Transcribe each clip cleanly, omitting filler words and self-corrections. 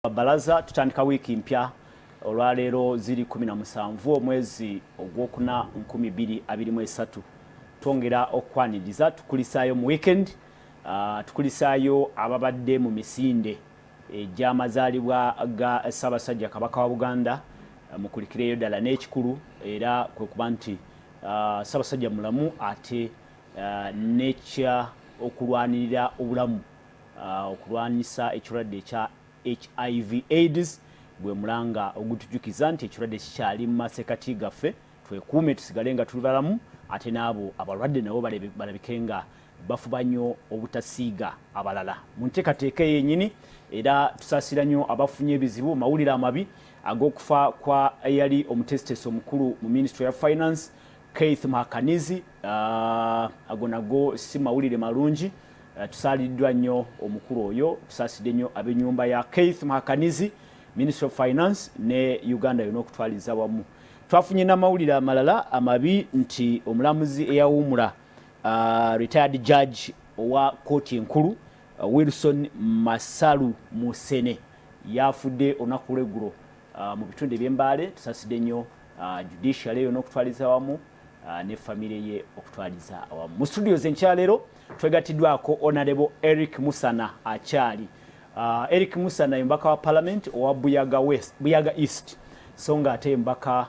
Balaza. Tutandika wiiki mpya. Olwaleero ziri 17 omwezi ogwokuna 2023. Twongera okukwaniriza, tukulisaayo mu weekend, tukulisaayo ababadde mu misinde egy'amazaalibwa ga Ssaabasajja Kabaka wa Buganda. Mukulikireyo ddala n'ekikulu era kwe kuba nti Ssaabasajja mulamu, ate nekya okulwanirira obulamu, okulwanyisa ekirwadde ekya HIV AIDS gwe mulanga ogutujukiza nti ekirwadde kikyali mu masekati gaffe. Twekuume, tusigale nga tuli balamu, ate n'abo abalwadde nabo balabike nga bafuba nnyo obutasiiga abalala mu nteekateeka eyo yennyini. Era tusaasira nnyo abafunye ebizibu. Mawulire amabi ag'okufa kwa eyali omutesitesi omukulu mu Ministry ya Finance, Keith Muhakanizi. Ago nago si mawulire malungi. Tusaaliddwa nnyo omukulu oyo, tusaasidde nnyo ab'ennyumba ya Keith Muhakanizi, Ministry of Finance ne Uganda yonna okutwaliza wamu. Twafunye n'amawulire amalala amabi nti omulamuzi eyawummula, retired judge owa kooti enkulu, Wilson Masalu Musene, yafudde olunaku lweggulo mu bitundu eby'Embaale. Tusaasidde nnyo judiciary yonna okutwaliza wamu ne famire ye okutwaliza awamu. Mu studios enkyaleero twegattiddwako Honorable Eric Musana Akyali. Eric Musana ye mubaka wa parliament owa Buyaga West, Buyaga East, so nga ate mbaka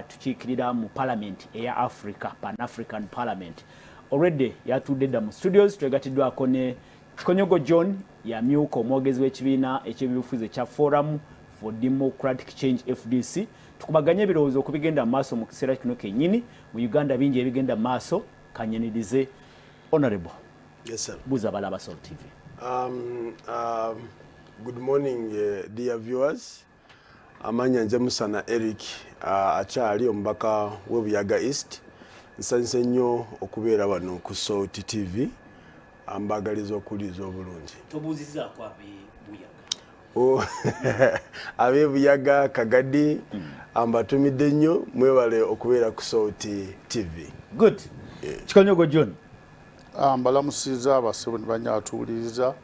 tukiikirira mu parliament eya Africa, Pan African Parliament. Already yatudde dda mu studios. Twegattiddwako ne Kikonyogo John, yamyuka omwogezi w'ekibiina ekyebyobufuzi ekya Forum for Democratic Change, FDC. Tukubaganye ebirowoozo ku bigenda mu maaso mu kiseera kino kennyini mu Uganda. Bingi ebigenda mu maaso. Kanyanirize Honorable. Yes, sir. Buuza abalaba Salt TV. Good morning, dear viewers. Amanya nze Musana Eric Akyali, omubaka w'e East. Nsanyuse nnyo okubeera wano ku Salt TV. Mbagaliza okuwuliriza obulungi. Tobuuzizaako ab'ebuyaga? Oh, ab'ebuyaga Kagadi, mbatumidde nnyo, mwebale okubeera ku Salt TV. Good. Kikonyogo John. Mbalamusiza abasebo ne banyatuwuliriza.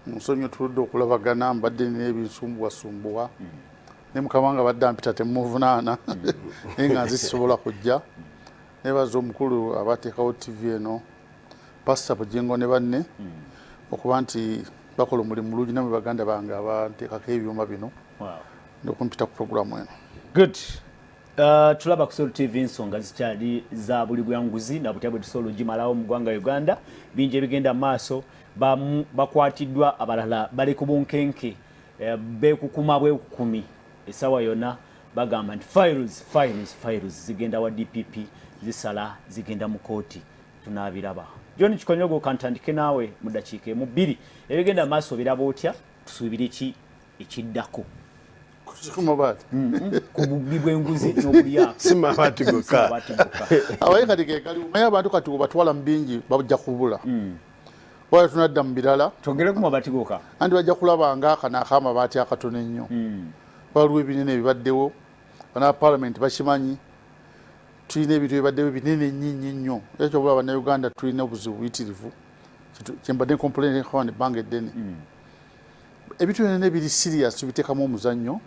Munsonyi, tuludde okulabagana, mbadde nina ebinsumbuwasumbuwa, ne Mukama nga badde ampita temuvunaana, naye nga nze sisobola kujja. Nebaza omukulu abateekawo TV eno, Pasita Bugingo ne banne, okuba nti bakola omulimu mulungi, namwe baganda bange abanteekako ebyuma bino nokumpita ku puroguramu eno. Good. Tulaba ku Salt TV ensonga zikyali za buli bwanguzi na butya bwe tusobola ogimalawo mu ggwanga Uganda. Bingi ebigenda mu maaso, bamu bakwatiddwa, abalala bali ku bunkenke, beekukuma bwekukumi. Essaawa yonna bagamba nti files, files, files zigenda wa DPP, zisala zigenda mu kooti, tunaabiraba. John Kikonyogo, kantandike naawe mu ddakiika emu bbiri. Ebigenda mu maaso biraba otya? Tusuubire ki ekiddako? Kumabaati? Ku bubbi bw'enguzi n'obulyako. Si mabaati gokka. Mabaati gokka. Abaye kati kekali, naye abantu kati obatwala mu bingi, bajja kubula wala tunadda mu birala. Twongere ku mabaati gokka. Anti bajja kulaba nga akano ak'amabaati akatono ennyo. Waliwo ebinene ebibaddewo, bana parliament bakimanyi, tulina ebintu ebibaddewo binene nnyo nnyo nnyo. Era kyobula Bannayuganda tulina obuzibu buyitirivu. Kyembadde ncomplainingako ebbanga eddene, ebintu byonna ebiri serious tubiteekamu omuzannyo.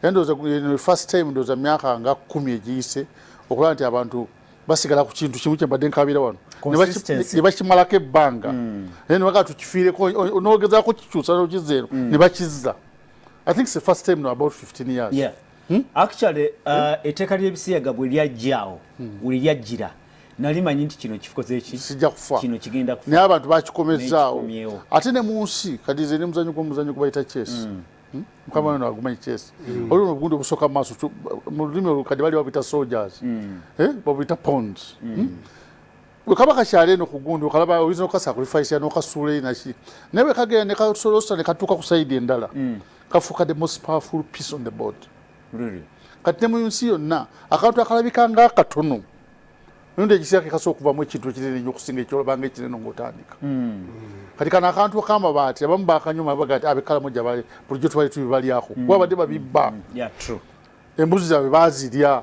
Era ndowooza eno first time, ndowooza myaka nga 10 egiyise, okulaba nti abantu basigala ku kintu kimu kyembadde nkabira wano. Consistency. Ne bakimalako ebbanga, naye ne bagaa tukifiireko, n'ogezaako kikyusa nokizeero ne bakizza. I think it's the first time no about 15 years. Yeah. Actually, etteeka ly'ebisiyaga bwe lyajjaawo, bwe lyajjira, nali manyi nti kino kikoze eki Sijja kufa. Kino kigenda kufa. Naye abantu bakikomezaawo. Nekikomyewo. Ate ne mu nsi kati ze ne muzannyo gw'omuzannyo gubayita chess. Mukama wano agumanyi chess, olwo obugundi obusooka mu maaso, mu lulimi olukadde bali babuyita soldiers, babuyita pawns. Bwe kaba kakyali eno ku gundi, okalaba oyinza okukasacrifice n'okasuula eri naki, naye bwe kagenda ne kasolosa ne katuuka ku side endala, kafuuka the most powerful piece on the board. Really? Kati ne mu nsi yonna akantu akalabika ng'akatono, mirundi egisinga kekasobola okuvamu ekintu ekinene nnyo okusinga ekyolabanga ekinene ng'otandika. Kati kano akantu ak'amabaati, abamu bakanyuma baga nti abekalamoja bali bulijjo tubali tubibalyako, kuba badde babibba. Yeah, true. Embuzi zaabwe bazirya.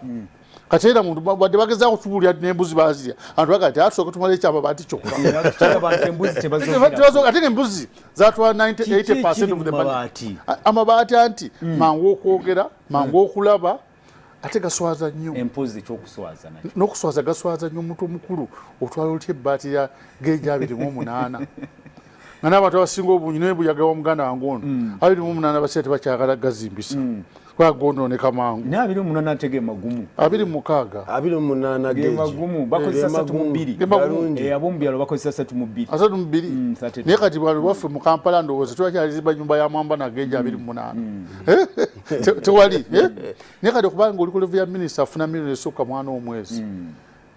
Kati era muntu wadde bagezaako tubuulira n'embuzi bazirya, abantu bagaa ti atusooka tumala ekyamabaati kyokka. Ate ngaembuzi zatwala 98 of the money. Amabaati anti mangu okwogera, mangu okulaba, ate gaswaza nnyo. N'okuswaza gaswaza nnyo. Omuntu omukulu otwala otya ebbaati ya geeji 28, nga n'abantu abasinga obungi nebuyaga wa muganda wange ono 28 baseera tebakyagala gazimbisa kuba gonooneka mangu. Naye 28 tege magumu. 26. 28. Ge magumu, bakozesa 32. Ab'omu byalo bakozesa 32. 32. Naye kati bwalo bwaffe mu Kampala ndowooza tubakyalizimba nyumba ya mwamba na geeji 28 tewali. Naye kati okubanga oli ku level ya minisita afuna miliyoni esukka mwana omwezi,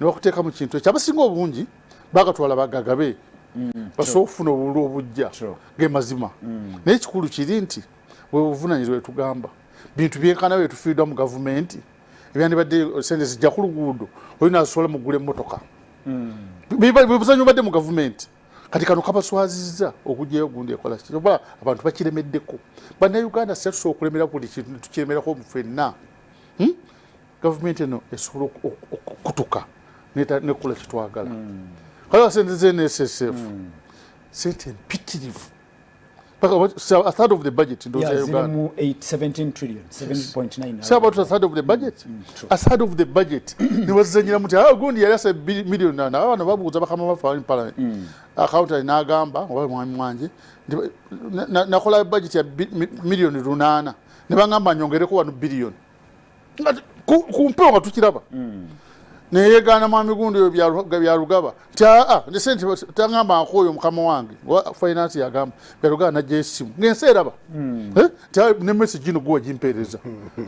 nebakuteeka mu kintu ekyo, abasinga obungi bagatwala bagagabe basobola okufuna obululu obujja. Ge mazima. Naye ekikulu kiri nti bwe buvunanyizibwa bwetugamba bintu byenkana bye tufiiriddwa mu gavumenti ebyandibadde sente zijja ku luguudo, oli nasobola mugula emmotoka. Bwe buzanyo badde mu gavumenti. Kati kano kabaswazizza okugyayo gundi ekola ki, oba abantu bakiremeddeko. Bannayuganda sira tusobola okulemera buli kintu tukiremerako ffenna. Gavumenti eno esobola okukutuka nekola kyetwagala. Kale sente ze NSSF sente mpitirivu. A third of the budget ndowooza ya Uganda. Zirimu 17 trillion 7.9. Say about a third of the budget. A third of the budget. Nibazanyira muti ah gundi yali asa million na abana babuuza bakama baffe abali mu parliament. Accountant n'agamba oba mwami mwanje nti nakola budget ya miliyoni 800 ne bangamba nyongereko wano biliyoni. Nga ku mpewo nga tukiraba. Neyegaana mwami gundi oyo Byarugaba nti aa nti sente tangamba nkooyo mukama wange wa finance yagamba Byarugaba najja essimu ng'ensi eraba. Eh, nti ne message ino gwe wagimpeereza.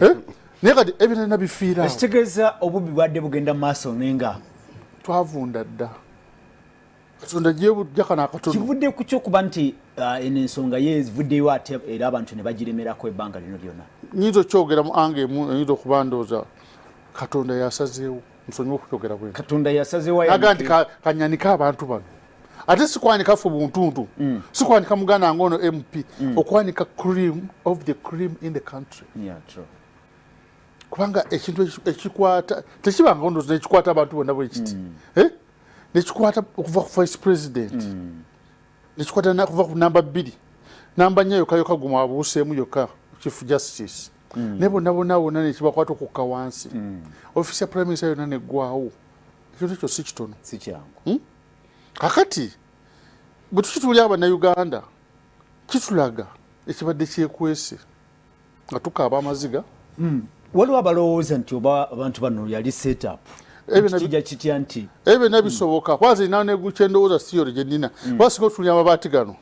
Eh, naye kati ebyo nabifiira awo. Ekitegeeza obubbi bwadde bugenda mu maaso nenga Twavunda dda. Katonda gyebujja kano akatono. Kivudde ku kyokuba nti eno ensonga ye evuddeyo ate era abantu ne bagiremerako ebbanga lino lyonna. Nyinza okyogera mu anga emu, eyinza okuba ndowooza Katonda yasazeewo, nsonyiwa okukyogera bwe Katonda yasazeewo. Aga nti kanyanike abantu bano, ate sikwanika ffe buntuntu, sikwanika muganda wange ono MP, okwanika cream of the cream in the country. Yeah, true. Kubanga ekintu ekikwata tekibanga ndowooza nekikwata abantu bonna bwe kiti. Eh? Nekikwata okuva ku vice president, nekikwata kuva ku namba 2, namba 4 yokka yokka gumu abuuseemu yokka, Chief Justice, naye bonna bonna bonna nekibakwata okukka wansi, ofiisi ya prime minister yonna neggwawo. Ekintu ekyo si kitono. Si kyangu. Kakati bwe tukituulya Abannayuganda, kitulaga ekibadde kyekwese nga tukaaba amaziga. Waliwo abalowooza nti oba abantu bano yali setup. Ebyo Kijja kitya nti Ebyo byonna bisoboka. Kwanza nina kyendowooza, theory gye nnina, kuba singa otunuulira amabaati gano,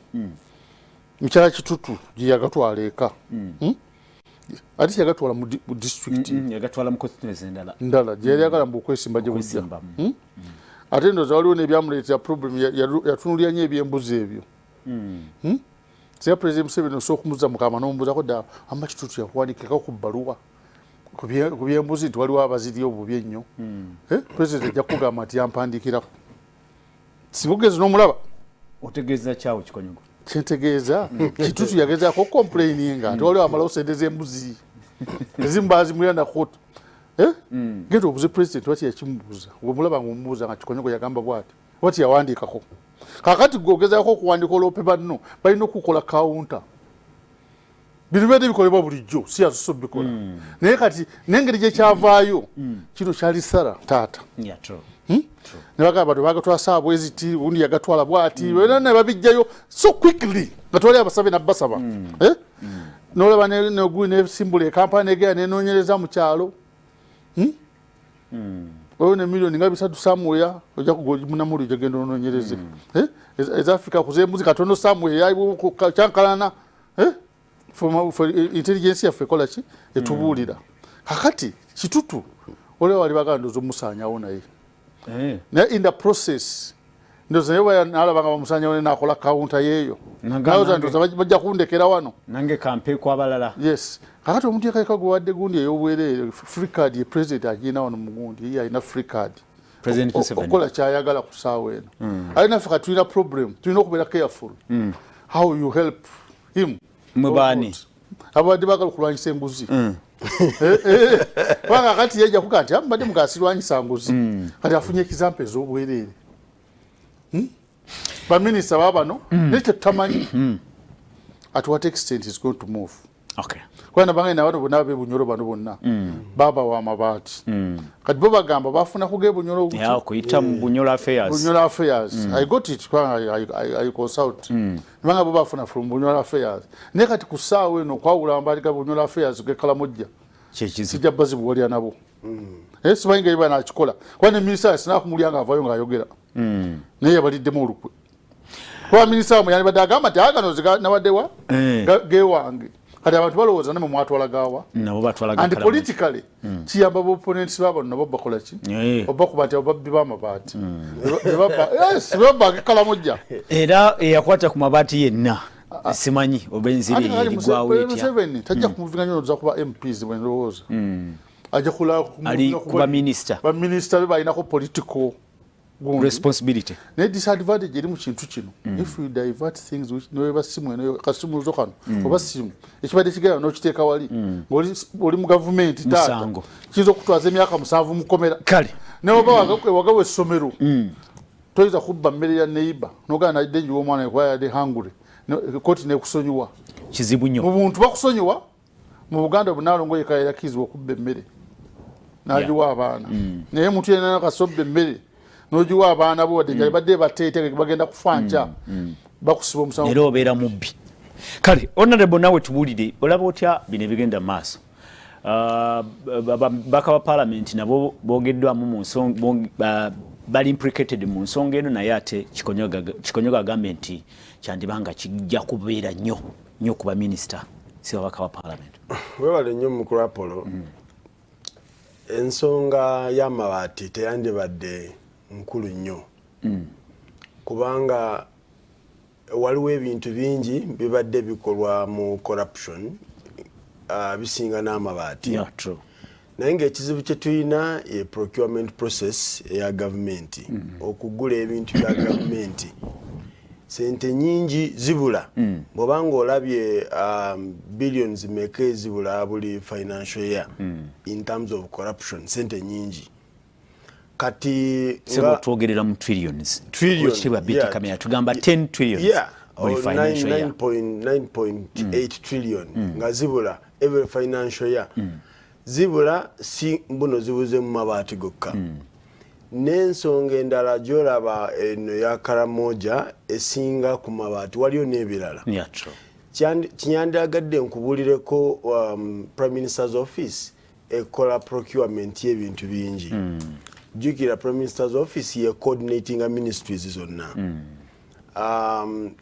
mukyala Kitutu gye yagatwala eka. Ate yagatwala mu district Yagatwala mu constituency endala. Ndala gye yali yagala mbu okwesimba gye bujja. Okwesimba. Ate ndowooza waliwo n'ebyamuleetera problem, yatunulira nnyo ebyembuzi ebyo. Singa President Museveni osobola okumuzza mukama n'omubuuzako dda amba Kitutu yakuwandikirako ku bbaluwa ku byembuzi nti waliwo abaziri obubi ennyo. Eh, president ajja kukugamba nti yampandiikirako, sibugezi n'omulaba. Otegeeza kyawo, Kikonyogo? Kyentegeeza, Kitutu yagezaako complaininga nti waliwo amalawo sente z'embuzi ezimu bazimulira nako. Eh? Genda obuze president wati yakimubuuza, wemulaba nga omubuuza nga Kikonyogo yagamba bwati wati yawandiikako. Kakati gwe ogezaako okuwandika olwope banno balina okukola counter. Bino bibadde bikolebwa bulijjo, si yasoose obikola. Naye kati n'engeri gyekyavaayo kino kyali sara taata. Yeah, true. Ne bagamba bano bagatwala saawa bweziti, gundi yagatwala bwati, era ne babijjayo so quickly nga twali abasabe nabbasaba. Eh? Nolaba nesimbula ekampala negera nenoonyereza mu kyalo. Hmm? Oyo ne miliyoni nga 300 somewhere ojja munamuli ojja genda onoonyereze. Eh? Ezafika ku zembuzi katono somewhere kyankalana. Eh? For intelligence yaffe ekola ki etubuulira. Kakati Kitutu olaba wali baganda ndowooza omusaanyawo naye. Naye in the process ndowooza naye bwe nalaba nga bamusaanyawo naye nakola counter yeeyo. Nalowooza ndowooza bajja kundekera wano. Nange kampeeko abalala. Yes, kakati omuntu yekayeka gwewadde gundi ey'obwereere, free card ye president agirina wano mu gundi, ye alina free card President Museveni. Okukola kyayagala ku ssaawa eno. Alina ffe kati tulina problem, tulina okubeera careful how you help him. Mwe or baani? not. Abadde bagala okulwanyisa enguzi. Eh, eh. Kubanga kati yajja kuga nti mbadde mugasirwanyisa nguzi. Kati afunye example ez'obwereere. Baminisita babano naye kyetutamanyi at what extent is going to move. Kubanga nabange nabano bonna abebunyoro bano bonna babawa amabaati. Kati bo bagamba bafuna ku gebunyoro. Yeah, okuyita mu Bunyoro Affairs. Bunyoro Affairs. I got it kubanga I consult. Kubanga bo bafuna from Bunyoro Affairs. Naye kati ku ssaawa eno okwawula amabaati ga Bunyoro Affairs gekalamojja kyekizibu. Sijja bazibuwalira nabo. Naye simanyi ngeri banakikola kuba ne minisita sinakumulya ng'avaayo ng'ayogera naye yabaliddemu olukwe, kuba minisita wamwe yandibadde agamba nti agano nabaddewa gewange. Kati abantu balowooza namwe mwatwala gawa. Nabo batwala And Gakalamojja. Politically kiyamba ba opponents babo nabo bakola ki? Oba kuba nti ababbi b'amabaati yes, bebabba agekalamojja. Era eyakwata ku mabaati yenna, simanyi oba enziri Ate kakati erigwawo etya. Museveni tajja kumuvinga nnyo oza kuba MPs bwe ndowooza ajja Ali ku baminisita. Baminisita be balinako political gundi. Responsibility. Naye disadvantage eri mu kintu kino, if you divert things neweba simu eno, kasumuluzo kano oba simu ekibadde kigenda n'okiteeka wali ng'oli mu gavumenti, taata, Musango. kiyinza okutwaza emyaka 7 mukomera. Kale. Neoba wagawa essomero, toyinza kubba mmere ya neighbor nogana nadde njiwa omwana kuba yadde hungry, kooti nekusonyiwa. Kizibu nnyo. Mu buntu bakusonyiwa. Mu Buganda bunalongo yeka yakirizibwa okubba emmere n'agiwa abaana, naye omuntu yenna kasobba emmere n'ogiwa abaana bo, wadde nga badde bateete bagenda kufa nkya, bakusiba omusango. Era obeera mubbi. Kale honorable, nawe tubuulire, olaba otya bino ebigenda mu maaso? Baka ba parliament nabo bogeddwamu mu nsonga, bali implicated mu nsonga eno, naye ate Kikonyogo agambye nti kyandibanga kijja kubeera nnyo nnyo ku baminisita, si babaka ba parliament. Webale nnyo, mukulu Apollo. Ensonga y'amabaati teyandibadde nkulu nnyo kubanga waliwo ebintu bingi bibadde bikolwa mu corruption, bisinga n'amabaati. Yeah, true. Naye ng'ekizibu kye tulina ye procurement process eya gavumenti. Okugula ebintu bya gavumenti, sente nyingi zibula. Bw'obanga olabye billions meka ezibula buli financial year in terms of corruption, sente nyingi. Kati Sebo, twogerera mu trillions. Trillion, Ekitiibwa BT yeah. Kamera tugamba 10 trillions buli or financial year. 9.8 trillion nga zibula every financial year. Zibula si mbuno zibuze mu mabaati gokka, n'ensonga endala gyolaba eno ya Karamoja esinga ku mabaati, waliyo n'ebirala. Yeah, true. Kinyandyagadde nkubuulireko, Prime Minister's Office ekola procurement y'ebintu bingi. Jjukira Prime Minister's Office ye coordinatinga ministries zonna.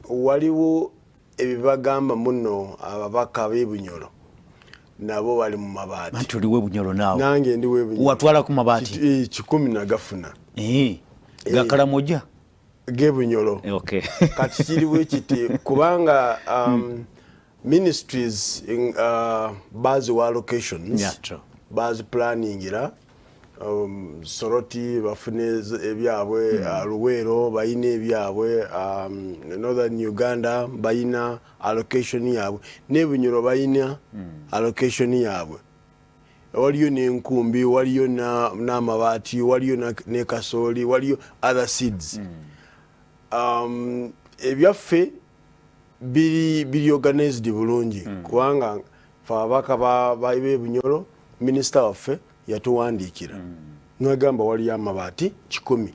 Waliwo ebibagamba muno ababaka b'ebunyolo nabo bali mu mabaati. Anti oliwe Bunyolo naawe. Nange ndi w'ebunyolo. Watwala ku mabaati? 100 nagafuna. Gakalamoja? G'ebunyolo. Kati kiri bwe kiti, kubanga ministries baziwa allocations, Yeah, true. baziplanningira. Soroti bafune ebyabwe, Luweero bayina ebyabwe, Northern Uganda bayina allocation yaabwe, n'ebunyoro bayina allocation yaabwe, waliyo n'enkumbi, waliyo n'amabaati, waliyo ne kasooli, waliyo other seeds. Ebyaffe biri organized bulungi kubanga fe ababaka b'ebunyoro, minisita waffe yatuwandiikira nagamba waliyo amabaati 100,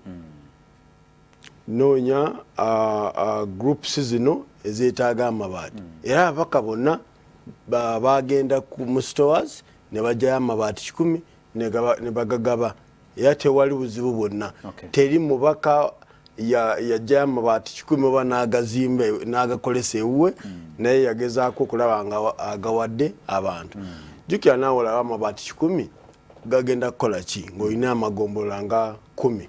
noonya groups zino ezeetaaga amabaati. Era ababaka bonna bagenda mu stores ne bajjayo amabaati 100 ne bagagaba, era tewali buzibu bwonna. Teri mubaka yajjayo amabaati 100 oba n'agazimba n'agakolesa ewuwe, naye yagezaako okulaba nga agawadde abantu. Jjukira naawe olaba amabaati 100 gagenda kukola ki ng'olina amagombolola nga 10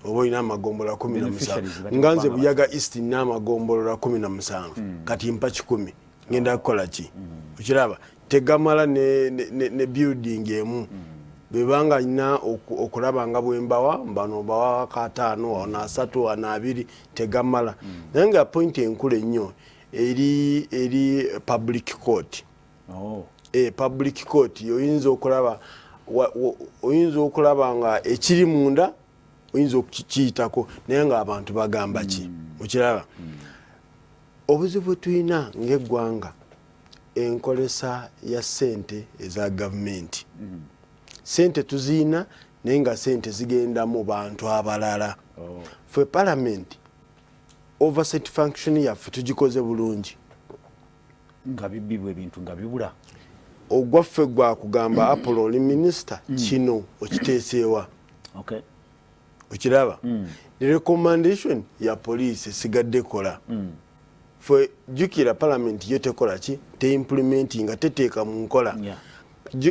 oba olina amagombolola 17? Beneficiaries bali Nga nze kubanga Buyaga East nina amagombolola 17, kati mpa 100 ngenda kukola ki? Okiraba tegamala ne building emu. Bwebanga nina okulaba nga bwembawa mbano mbawa kataano, wano asatu, wano abiri, tegamala. Naye nga point enkulu ennyo eri public court. Oh. Public court oyinza okulaba nga ekiri munda oyinza okukiyitako, naye nga abantu bagamba ki? Okiraba obuzibu bwe tulina ng'eggwanga, enkolesa ya ssente eza gavumenti. Sente tuziina, naye nga sente zigenda mu bantu abalala. Ffe parliament, oversight function yaffe tugikoze bulungi? Nga bibbibwa, ebintu nga bibula. Ogwaffe gwakugamba, "Apollo, oli minisita, kino okiteeseewa?" Okiraba, recommendation ya poliisi esigadde kola. Fe jjukira, parliament yo tekola ki? Teimplementinga, teteeka mu nkola.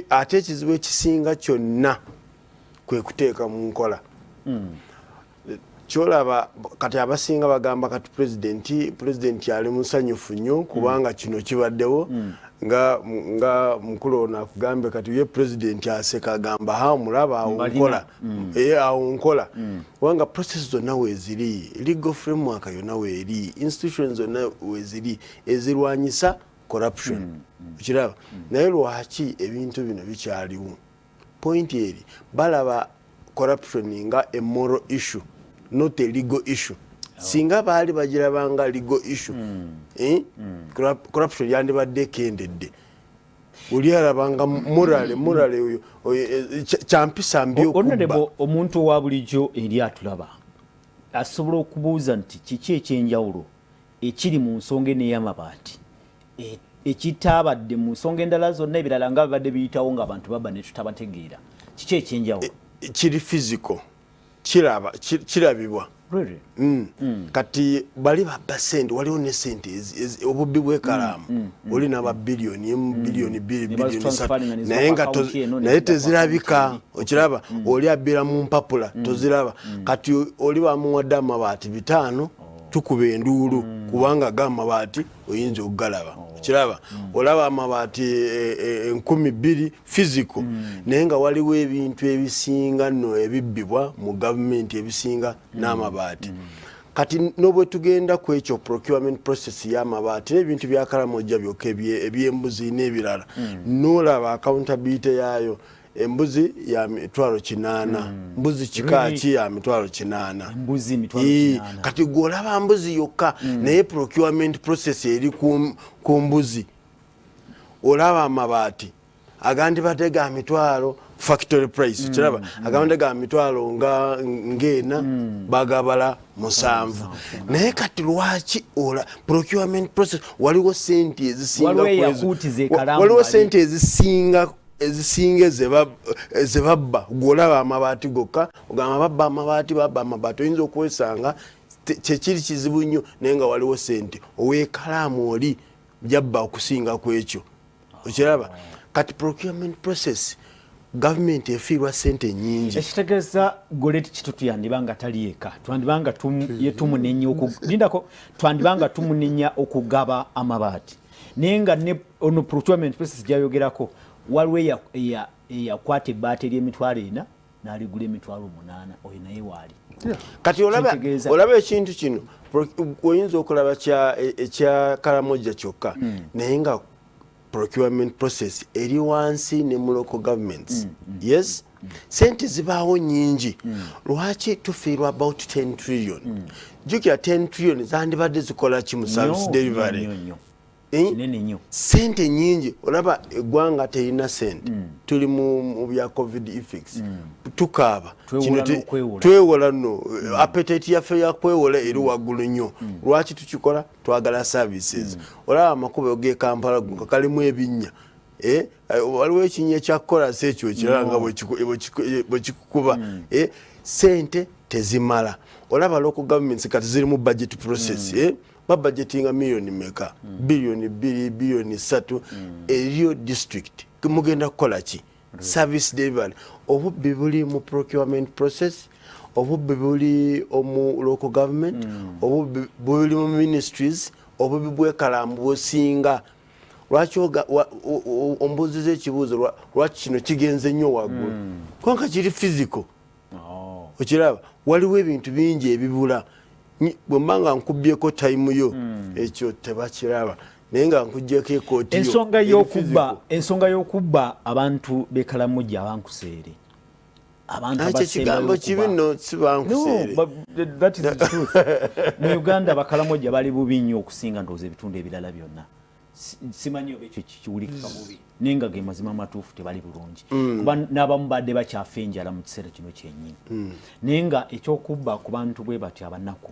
Ate ekizibu ekisinga kyonna kwe kuteeka mu nkola. Kyolaba kati abasinga bagamba kati pulezidenti ali musanyufu nnyo kubanga kino kibaddewo. Nga mukulu ono akugambe, kati ye pulezidenti aseka, agamba, "Ha, mulaba awo." Mbalina. Nkola. Awo nkola, kubanga process zonna weeziri, legal framework yonna weeri, institutions zonna weeziri ezirwanyisa corruption. Okiraba, naye lwaki ebintu bino bikyaliwo? Point eri, balaba corruption nga a moral issue, not a legal issue. Singa baali bagirabanga legal issue, eh? Corruption yandibadde ekendedde. Oli alabanga morale oyo, kyampisa mbi okubba. Honorable, omuntu owa bulijjo eri atulaba asobola okubuuza nti kiki ekyenjawulo ekiri mu nsonga eno ey'amabaati ekitaabadde mu nsonga endala zonna, ebirala nga bibadde biyitawo ng'abantu babba ne tutabategeera? Kiki ekyenjawulo? Kiri physical, kirabibwa. Really? Kati bali babba sente, waliwo ne sente obubbi bw'ekalaamu, oli naba biliyoni emu, biliyoni 2, Ne biliyoni 3. bazitransferringa ne ziva Naye ku nga account eno ne naye zidda ku tezirabika. account eri. Okiraba, oli abbira mu mpapula, toziraba. Kati oli bamuwadde amabaati 500, tukuba enduulu kubanga ga amabaati oyinza okugalaba. Okiraba, olaba amabaati 2000 physical, naye nga waliwo ebintu ebisinga nno ebibbibwa mu gavumenti ebisinga n'amabaati. Kati nobwe tugenda ku ekyo procurement process y'amabaati n'ebintu bya Kalamojja byokka, ebyembuzi n'ebirala, nolaba accountability yaayo. Embuzi ya 800,000, mbuzi kika ki ya 800,000? Embuzi 800,000. Kati gweolaba mbuzi yokka, naye procurement process eri ku mbuzi. Olaba amabaati agandibadde ga mitwalo, factory price, kiraba agandibadde ga mitwalo nga ng'ena, bagabala 7. Naye kati lwaki ola procurement process waliwo sente ezisinga Waliwo ku ezo? eyakuutiza ekalaamu Waliwo wali. sente ezisinga ezebabba. Gwolaba amabaati gokka, ogamba babba amabaati, babba amabaati. Oyinza okwesanga kyekiri kizibu nnyo, naye nga waliwo sente oweekalaamu oli jabba okusinga ku ekyo. Okiraba, kati procurement process, gavumenti efiirwa sente nyingi. Ekitegeeza Goreti Kitutu yandiba nga tali eka, twandibanga ye tumunenya lindako, twandibanga tumunenya okugaba amabaati, naye nga ne ono procurement process gyayogerako, waliwo eyakwata ebbaati ery'emitwalo 4 n'aligula 800,000, oyo naye waali. Kati olaba olaba ekintu kino, oyinza okulaba ekya Kalamojja kyokka, naye nga procurement process eri wansi ne mu local governments. Yes, sente zibaawo nyingi. Lwaki tufiirwa about 10 trillion? Jjukira, 10 trillion zandibadde zikola ki mu service delivery? Nnyo, nnyo. Eh? Kinene nnyo. Sente nyingi. Olaba eggwanga terina sente, tuli mu bya COVID effects, tukaaba. Twewola Kino n'okwewola. Twewola nno, appetite yaffe yakwewola eri waggulu nnyo. Lwaki tukikola? Twagala services. Olaba amakubo g'e Kampala nga kalimu ebinnya. Eh, waliwo ekinnya ekya kolasi, ekyo ekirala nga bwe kikukuba. Eh, sente tezimala. Olaba local governments kati ziri mu budget process, eh? Babudgetinga miliyoni meka? Biliyoni 2, biliyoni 3. Eriyo district mugenda kukola ki? Service delivery. Obubbi buli mu procurement process, obubbi buli mu local government, obubbi buli mu ministries, obubbi bwekalambu businga. Lwaki ombuuziza ekibuuzo, lwaki kino kigenze nnyo waggulu? Kubanga kiri physical. Oh. Okiraba, waliwo ebintu bingi ebibula. Bwe mba nga nkubyeko time yo, ekyo tebakiraba. Naye nga nkuggyeko ekooti. Ensonga y'okubba, ensonga y'okubba abantu b'e Karamoja abankuseere, abantu Ekyo kigambo kibi nno, si bankuseere. That is the truth. Mu Uganda Abakaramoja bali bubi nnyo okusinga ndowooza ebitundu ebirala byonna. Simanyi oba ekyo kiwulikika bubi, naye nga ge mazima amatuufu, tebali bulungi, kuba n'abamu badde bakyafa enjala mu kiseera kino kyennyini. Naye nga ekyokubba ku bantu bwe batyo abanaku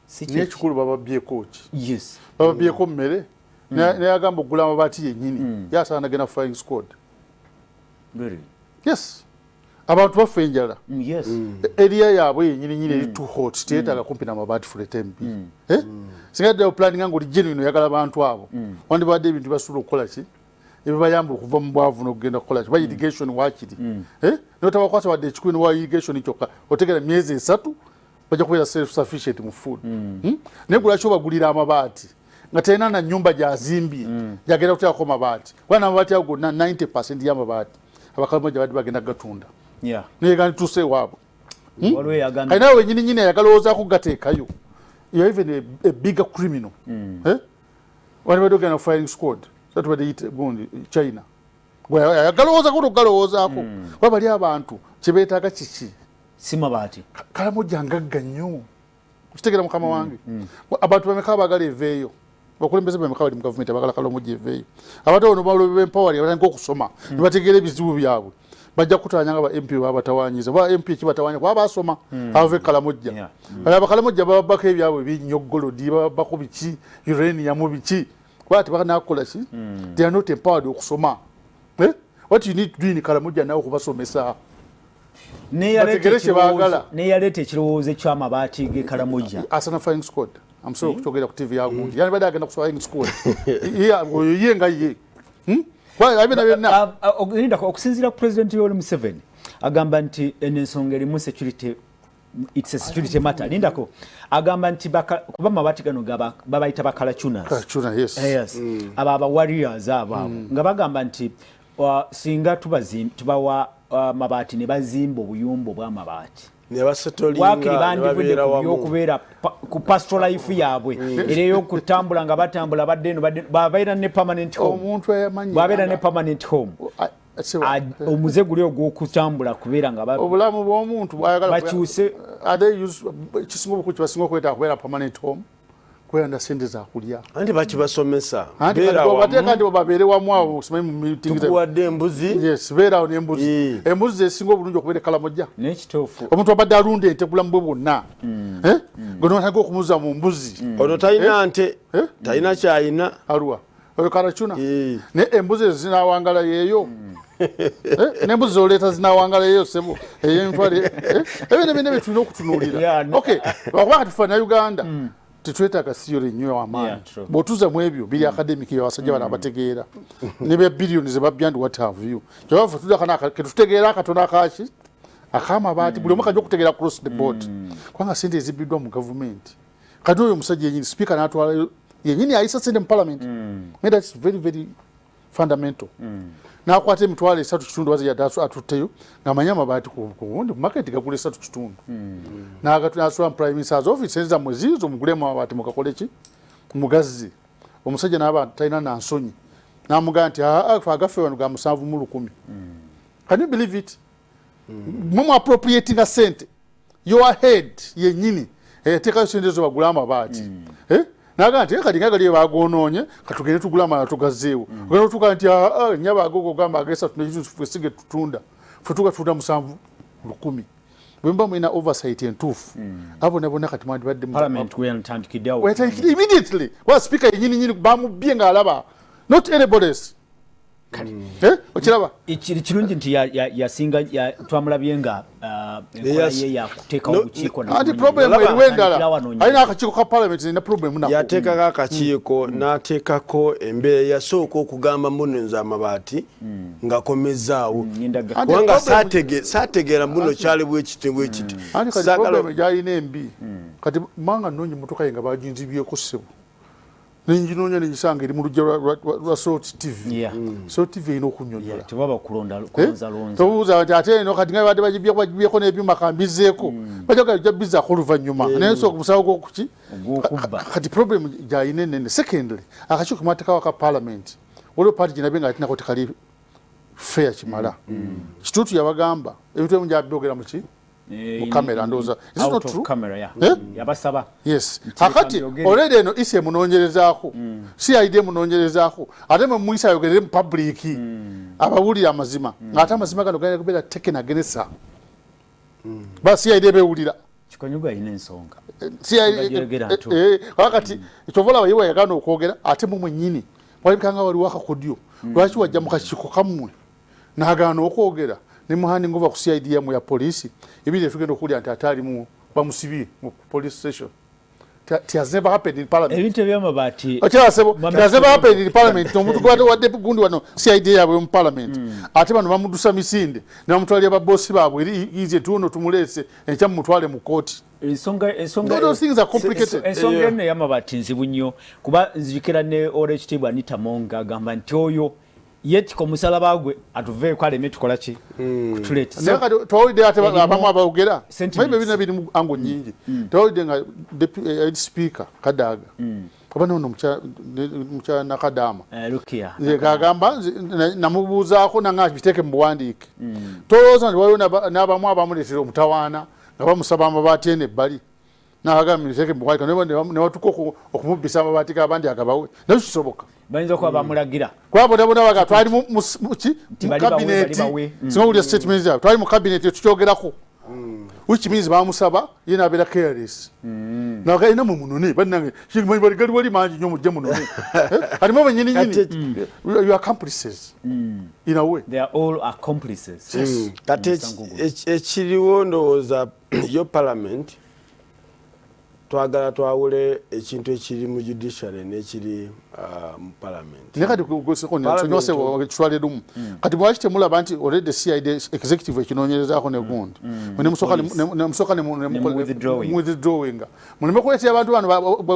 si Naye ekikulu, bababyeko ki? Yes. Bababyeko mmere. Naye agamba okugula amabaati yennyini yasaana genda flying squad. Really? Yes, abantu bafa enjala. Area yaabwe yenyini nyini eri too hot, teyetaaga kumpi n'amabaati fuleta embi. Eh? Singa ddala oplanninga nga oli genuine oyagala abantu abo, wandibadde ebintu basobola okukola ki ebibayamba okuva mu bwavu n'okugenda kukola ki, ba irrigation waakiri. Eh? Notabakwasa wadde ekikumi wa irrigation kyokka, otegera myezi 3 bajja kubeera self sufficient mu food. Naye gulaki obagulira amabaati nga talina na nyumba gyazimbye gyagenda kuteekako mabaati? Kuba n'amabaati ago gonna, 90% y'amabaati Abakalamoja badde bagenda kugatunda. Naye gandituuse ewaabwe. Waliwo eyagambye Kalina wenyini nyini ayagalowoozaako kugateekayo. You're even a bigger criminal. Eh? Wandibadde ogenda firing squad, satubadde yite gundi China. Gwe ayagalowoozako tokugalowoozaako, kuba bali abantu kyebeetaaga kiki? Si mabaati. Kalamoja ngagga nnyo, okitegeera mukama wange? Abantu bameka abaagala eveeyo? Abakulembeze bameka bali mu gavumenti abagala Kalamoja eveeyo? Abantu abo nobalobe bempawali abatandika okusoma ne bategeera ebizibu byabwe, bajja kutawanya nga ba MP babatawanyiza. Ba MP ekibatawanya kuba basoma abava e Kalamojja. Kale Abakalamojja bababbako ebyabwe binnyo, gold bababbako, biki, uranium biki, kuba tebanakukola ki, they are not empowered okusoma. Eh? What you need to do in Karamoja nawe okubasomesa bategere kye baagala. Neyaleeta ekirowoozo eky'amabaati g'e Karamoja. Asana flying squad. I'm sorry okukyogera ku TV yagundi. Yani badde agenda ku flying squad. Ye oyo ye nga ye. Kwa abina byonna. Linda, okusinziira ku President Yoweri Museveni, agamba nti eno ensonga erimu security, it's a security matter. Lindako, agamba nti kuba amabaati gano babayita bakalachunas. Kalachuna, yes. Yes. Abo aba warriors abo nga bagamba nti singa tubawa mabaati ne bazimba obuyumba obw'amabaati, ne basetolinga, wakiri ne bandivudde babeera ku wamu. Byokubeera ku pastoral life yaabwe era ey'okutambula nga batambula badde eno badde, babeera ne permanent home. Omuntu eyamanyi Babeera ne permanent home. Omuze guli ogw'okutambula kubeera nga obulamu bw'omuntu bwayagala bakyuse. Ate kisinga obukulu kibasinga okwetaaga kubeera permanent home, kubeera na sente zakulya. Anti bakibasomesa. Anti Beera kati bateeka wamu. Nti babeere wamu awo, simanyi mu meeting Tukuwadde embuzi. Yes, beera awo n'embuzi. Embuzi esinga obulungi okubeera e Kalamojja. N'ekituufu. Omuntu abadde alunda ente bulamu bwe bwonna, Eh? Gwe notandika okumuza mu mbuzi. Ono talina nte, Eh? talina kyayina. Aluwa oyo karacuna? Eh. Naye embuzi ezo zinawangala yeeyo. Eh, n'embuzi zoleeta zinawangala yeeyo sebo, eyemitwalo ebyo byonna bye tulina okutunuulira. Yeah, no. Okay, lwakuba kati ffe Uganda tetwetaaga theory nnyo amaanyi. Yeah, true. Bw'otuza mu ebyo biri academic, abasajja bano abategeera ne bya billioni ze babbya and what have you, kyova ffe tudda kana ketutegeera akatono akaki ak'amabaati, buli omu kajja okutegeera across the board, kubanga sente ezibbiddwa mu gavumenti. Kati oyo omusajja yenyini speaker n'atwalayo yenyini ayisa sente mu parliament. Mm. That's very very fundamental. N'akwata 35,000 wazi yadde atutteyo ng'amanyi amabaati ku wundi ku market gagula 3.5, n'asula mu prime minister's office, sente zammwe ziizo, mugulemu amabaati mugakole ki, mugazzi. Omusajja n'aba talina na nsonyi n'amugamba nti, "Ah, ah, agaffe wano ga 701." Can you believe it? Mwe mu appropriatinga sente, your head yennyini eteekayo sente zo bagule amabaati. Eh? Naga nti, "Eh, kati nga gali bagonoonye, katugende tugule amalala tugazeewo." Ogenda otuuka nti, "Ah, ah, nyaba agogo gamba agesatu nekitundu ffe sige tutunda, ffe tugatunda 7,000." Bwe muba mulina oversight entuufu, abo bonna kati mwandibadde Parliament weyatandikiddeawo. Wetandikidde immediately, kuba speaker yenyini nyini bamubye ng'alaba, not anybody else. Eh, okiraba? Kirungi nti yasinga twamulabye nga enkola ye yakuteekawo obukiiko. Anti problem eriwo endala, alina akakiiko ka parliament, nina problem nako. Yateekako akakiiko, n'ateekako embeera. Yasooka okugamba mbuno nze amabaati ngakomezaawo, kubanga saategeera mbuno kyali bwekiti bwekiti. Anti kati problem gyalina embi, kati manga nnungi motoka ye nga baginzibyeko ssebo. Nenginoonya nengisanga eri mu lujja lwa Salt TV. Salt TV erina okunyonyola. Tobuuza nti ate eno kati nga badde bagibyeko n'ebyuma kambizeeko. Bajaga bijja bizaako oluvannyuma. Naye nsooka omusango gw'okuki? Kati problem gy'alina ennene. Secondly, akakiiko ke mwateekawo aka parliament, waliwo party gye nabye nga ate nako tekali fair kimala. Kituutu yabagamba ebintu ebimu gyabyogera muki? Mu kamera ndowooza. Is it not true? Camera, yeah. Eh? Yabasaba. Yes. Kakati already eno isi emunoonyerezaako. CID emunoonyerezaako. Ate mwe muyise ayogerere mu public. Abawulire amazima. Ng'ate amazima gano galina kubeera taken against her. Ba CID bewulira. Kikonyogo alina ensonga. Kakati kyova olaba ye bwe yagaana okwogera ate mu mwennyini walabika nga waliwo akakodyo. Lwaki wajja mu kakiiko kammwe n'agaana okwogera ne muhanding over ku CID yammwe ya poliisi ebiri tugenda okuwulira nti ate alimu bamusibye mu police station. It has never happened in parliament. Ebintu ebyamabaati. Okyala sebo, it has never happened in parliament. Omuntu gwate wadde gundi wano CID yaabwe mu parliament. Ate bano bamudusa misinde ne bamutwalira babosi baabwe eri ize tuno tumuleese enkya mumutwale mu kooti. Ensonga Those things are complicated. Ensonga eno ey'amabaati nzibu nnyo kuba nzijukira ne Oweekitiibwa Anita Among agamba nti oyo yeetika omusalaba gwe atuveeko aleme tukola ki kutuleeta. Naye kati twawulidde ate abamu abawogera maybe bina biri mu ango nyingi. Twawulidde nga head speaker Kadaga oba nono mukyala Nakadama Rukia agamba namubuuzaako nanga biteeke mu buwandiike. Tolowooza nti waliwo n'abamu abamuleetera omutawaana nga bamusaba amabaati eno ebbali nagamba biteeke mu buwandiike ne batuuka okumubbisa amabaati g'abandi agabawe, nakyo kisoboka. Bayinza okuba bamulagira. Kuba bonna bonna baga twali mu cabinet, singa owulira statement zaabwe, twali mu cabinet tukyogerako, which means bamusaba ye nabeera careless naga mwe munone bannange gali wali mangi nnyo mujje munone kati mwe benyini nyini you are accomplices in a way. They are all accomplices. Kati ekiriwo ndowooza yo parliament twagala twawule ekintu ekiri mu judiciary n'ekiri mu parliament. Naye kati kitwale lumu kati bwaki temulaba nti already CID executive ekinoonyerezaako ne gundi nemusooka withdrawinga muleme kuleetera abantu bano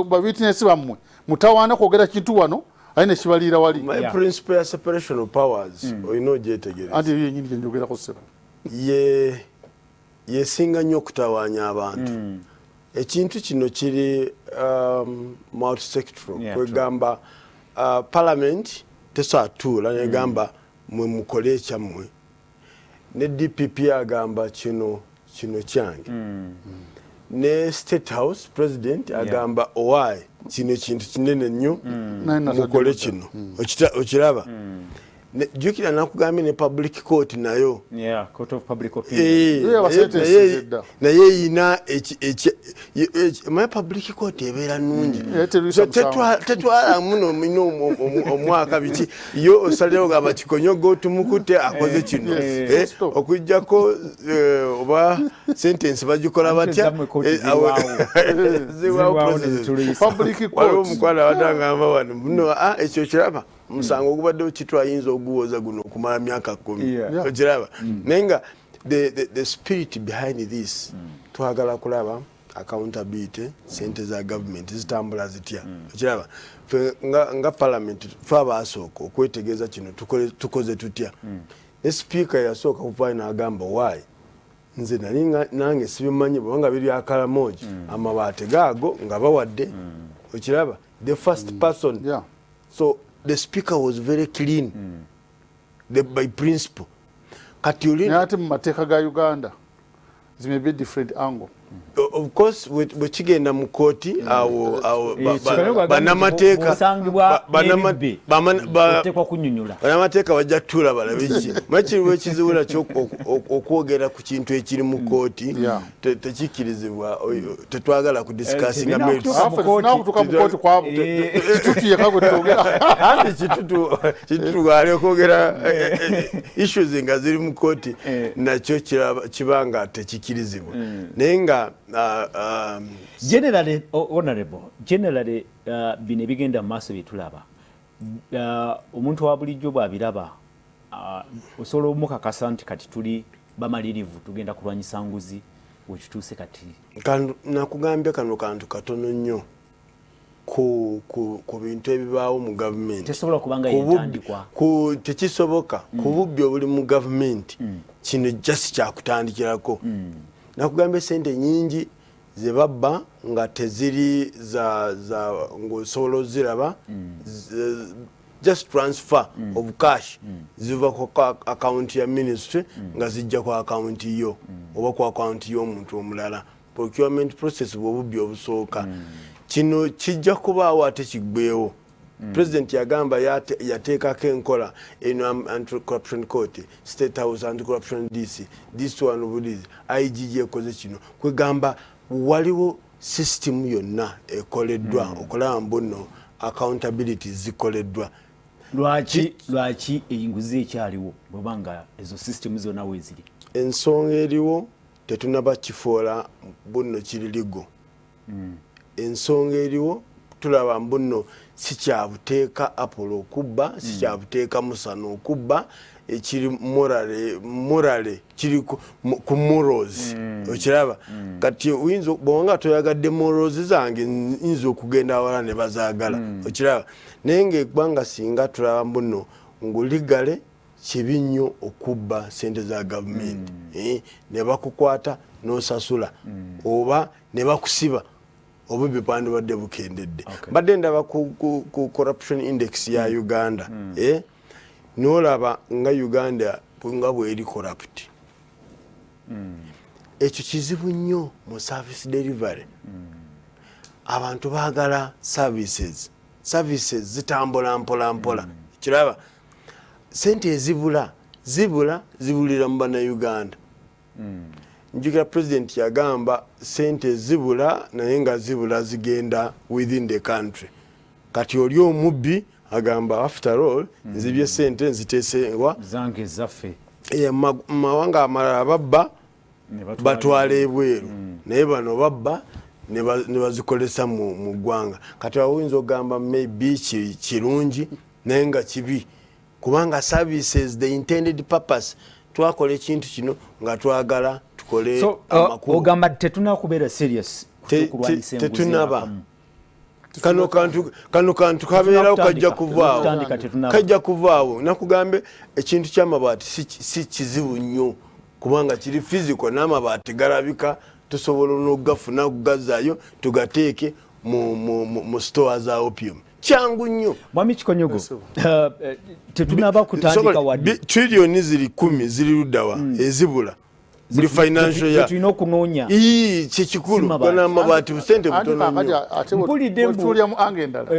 ba witness bammwe mutawaana kwogera kintu wano aye nekibaliira wali. My principle ya separation of powers olina ogyetegereza. Anti eyo yenyini gyenjogerako ssebo. Ye yesinga nnyo okutawaanya abantu. Ekintu kino kiri multisectoral, kwegamba parliament tesobola negamba mwe mukole ekyammwe, ne DPP agamba kino kino kyange, ne State House president agamba owai kino ekintu kinene nnyo, mukole kino. Okiraba, jjukira nakugambye ne public court nayo. Yeah, court of public opinion. Naye eyina my public court ebeera nnungi, tetwala muno mino omwaka biki yo osalirawo gamba Kikonyogo tumukutte akoze kino, okuggyako oba sentence bagikola batya, waliwo omukwano abadde agamba wano muno ekyo kiraba omusango ogubaddewo kitwayinza oguwoza guno okumala myaka 10, okiraba. Naye nga the spirit behind this, twagala kulaba accountability, sente za government zitambula zitya, okiraba. Fe nga parliament fe abasooka okwetegeeza kino tukoze tutya, ne speaker yasooka kuvaayo n'agamba why nze nali nange sibimanyi bwebanga biri Akalamogi amabaati gaago nga bawadde, okiraba, the first person. So the speaker was very clean by principle. Kati oli naye ate mu mateeka ga Uganda may be different angle. Of course bwe kigenda mu kooti awo bannamateeka bannamateeka bajja tuula balabe ki makiriwo ekizibu nakyo okwogera ku kintu ekiri mu kooti tekikkirizibwa, tetwagala kudiscussinga. Anti Kitutu ali okwogera issues nga ziri mu kooti nakyo kibanga tekikirizibwa, naye nga Generally, honorable, generally bino ebigenda mu maaso byetulaba, omuntu wa bulijjo bw'abiraba, osobola omukakasa nti kati tuli bamalirivu tugenda kulwanyisa nguzi wekituuse kati? Nakugambye kano kantu katono nnyo. Ku bintu ebibaawo mu gavumenti. Tesobola kubanga yentandikwa. Tekisoboka. Ku bubbi obuli mu gavumenti, kino just kyakutandikirako. Nakugamba esente nyingi ze babba nga teziri za ng'osobola oziraba, just transfer of cash ziva ku account ya ministry nga zijja ku account yo oba ku account y'omuntu omulala. Procurement process bwobubbi obusooka. Kino kijja kubaawo ate kiggweewo. President yagamba yateekako enkola eno, anti-corruption court, State House anti-corruption DC, this one bulizi IGG ekoze kino. Kwegamba waliwo system yonna ekoleddwa okulaba mbuno accountability zikoleddwa. Lwaki enguzi ekyaliwo bweba nga ezo system zonna weeziri? Ensonga eriwo, tetunaba kifuula buno kiri legal. Ensonga eriwo, tulaba mbuno sikyabuteeka Apollo okubba, sikyabuteeka Musana okubba, ekiri morale kiri ku morals. Okiraba kati oyinza bwobanga toyagadde morals zange, nyinza okugenda awala ne bazaagala. Okiraba, naye ngaeggwanga singa tulaba mbuno nguligale kibi nnyo okubba sente za gavumenti, ne bakukwata n'osasula oba ne bakusiba, obubbi bwandibadde bukendedde. Mbadde ndaba ku corruption index ya Uganda, nolaba nga Uganda nga bweri corrupt. Ekyo kizibu nnyo mu service delivery. Abantu baagala services, services zitambula mpola mpola. Kiraba sente ezibula zibula zibulira mu Bannayuganda. Njukira President yagamba sente zibula, naye nga zibula zigenda within the country. Kati oli omubbi agamba, after all nzibye sente nziteesewa zange zaffe. Mawanga amalala babba batwala ebweru, naye bano babba ne bazikolesa mu ggwanga. Kati awo oyinza okugamba maybe kirungi, naye nga kibi, kubanga services, the intended purpose, twakola ekintu kino nga twagala tukole So amakulu. Ogamba tetunakubeera serious okulwanyisa enguzi? Tetunaba. Akamu. Kano kantu kabeerawo, kajja kuvaawo. Kutandika tetunaba. Kajja kuvaawo. Nakugambe ekintu kyamabaati si kizibu nnyo, kubanga kiri physical n'amabaati galabika, tusobola n'okugafuna kugazaayo tugateeke mu store za opium, kyangu nnyo. Mwami Kikonyogo, tetunaba kutandika wadde. Trillioni ziri 10 ziri luddawa ezibula buli financial year? Tulina okunoonya. Ii, kyekikulu. Si mabaati. Gana amabaati busente Anti butono kaakati nnyo. Ate Mpulidde bwetulya mu ange endala,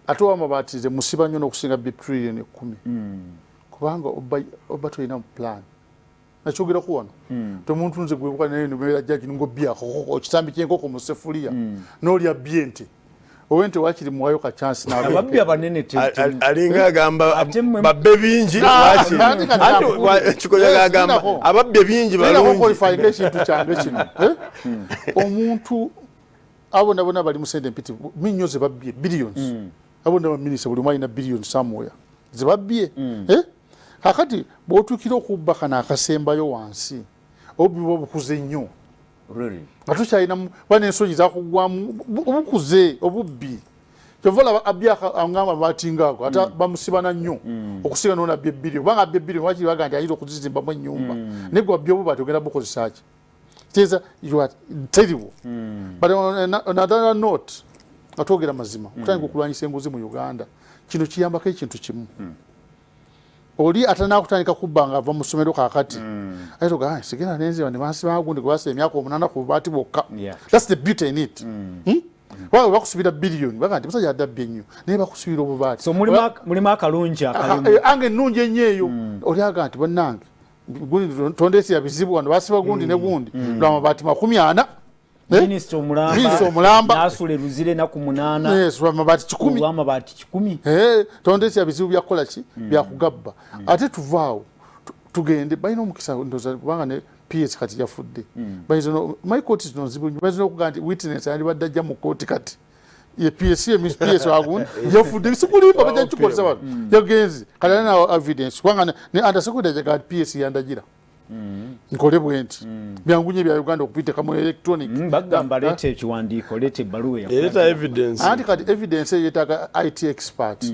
ate owamabaati ze musiba nnyo n'okusinga bi trillion 10, kubanga oba tolina plan. Nakyogerako wano temuntu nze gwebuka naye nebeera jaji ngobyako ekisambi kyenkoko mu sefuliya n'olya byente oba ente, wakiri muwayo ka chance. Ababbi abanene Alinga agamba Ate babbe bingi lwaki? Anti kati Anti Kikonyogo agamba Sinako. ababbye bingi balungi. Qualifying ekintu kyange kino. Eh? Omuntu abo nabona bali mu sente mpitirivu minyo ze babbye, billions. Abo naba minisita buli omu alina billions somewhere ze babbye. Eh? Kakati bw'otuukira okubba kano akasembayo wansi, obubbi buba bukuze nnyo. Really? Nga tukyalina ba n'ensonyi zakugwamu, obukuze obubbi. Kyova olaba abbi angamba amabaati ngaago ate bamusibana nnyo okusinga nonabbi ebbiri, kubanga abbi ebbiri wakiri baga nti ayinza okuzizimbamu ennyumba, naye gwe wabbi obubaati ogenda bukozesa ki? Kitegeeza you are terrible. But on another note, nga twogera mazima, okutandika okulwanyisa enguzi mu Uganda kino kiyambako ekintu kimu. Oli atanakutandika kubba nga ava mu ssomero kaakati ayinza ogamba, "Ah, sigenda nenzira ne bansiba gundi gwe basiba emyaka 8 ku bubaati bwokka." That's the beauty in it. Kubanga bakusubira biliyoni, baga nti musajja adabbye nnyo, naye bakusubira obubaati. So mulimu akalungi akalimu. Ange ennungi ennyo eyo, oli aga nti bannange gundi tondeetera bizibu wano, basiba gundi ne gundi lwamabaati 40. Eh? Minisita omulamba. Minisita omulamba. N'asula eruzira enaku 8. Yes, lwamabaati 100. Olw'amabaati 100. Eh, tondeetera bizibu byakukola ki, byakugabba. Ate tuvaawo tugende, balina omukisa ndoza kubanga ne PS kati yafudde. Bayinza my kooti zino nzibu nnyo, bayinza n'okugamba nti witness yandibadde ajja mu kooti kati ye PS, ye Miss PS wagundi yafudde, sikulimba, bajja kikozesa bano, yagenze kati alina evidence kubanga ne under secretary jaga PS yandagira. Nkole bwe nti byangu nnyo ebya Uganda okubiteeka mu electronic. Bagamba leeta ekiwandiiko, leeta ebbaluwa. Ereeta evidence. Anti kati evidence eyo yeetaaga IT expert.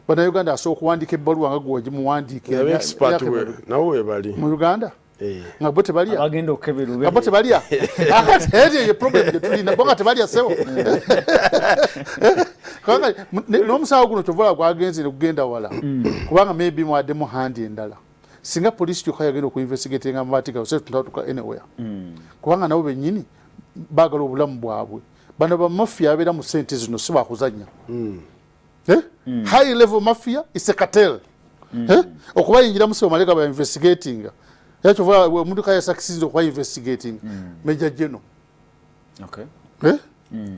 Bannayuganda asobola okuwandiika ebbaluwa nga gwe wagimuwandiika. Aba expert nabo webali. Mu Uganda nga bo tebalya. Abagenda okukebera. Nga bo tebalya. Akati eri eyo problem gye tulina, bo nga tebalya, sebo. Kubanga n'omusango guno kyovola gwagenze ne gugenda wala, kubanga maybe mwaddemu handi endala. Singa poliisi kyokka yagenda okuinvestigatinga amabaati gawe, se tutatuka anywhere, kubanga nabo bennyini baagala obulamu bwabwe. Bano bamafia abeera mu sente zino si bakuzanya. Eh? High level mafia is a cartel. Eh? Okubayingira mu malega ba investigating, era kyova omuntu kaya succeed okuba investigating Major General. Eh?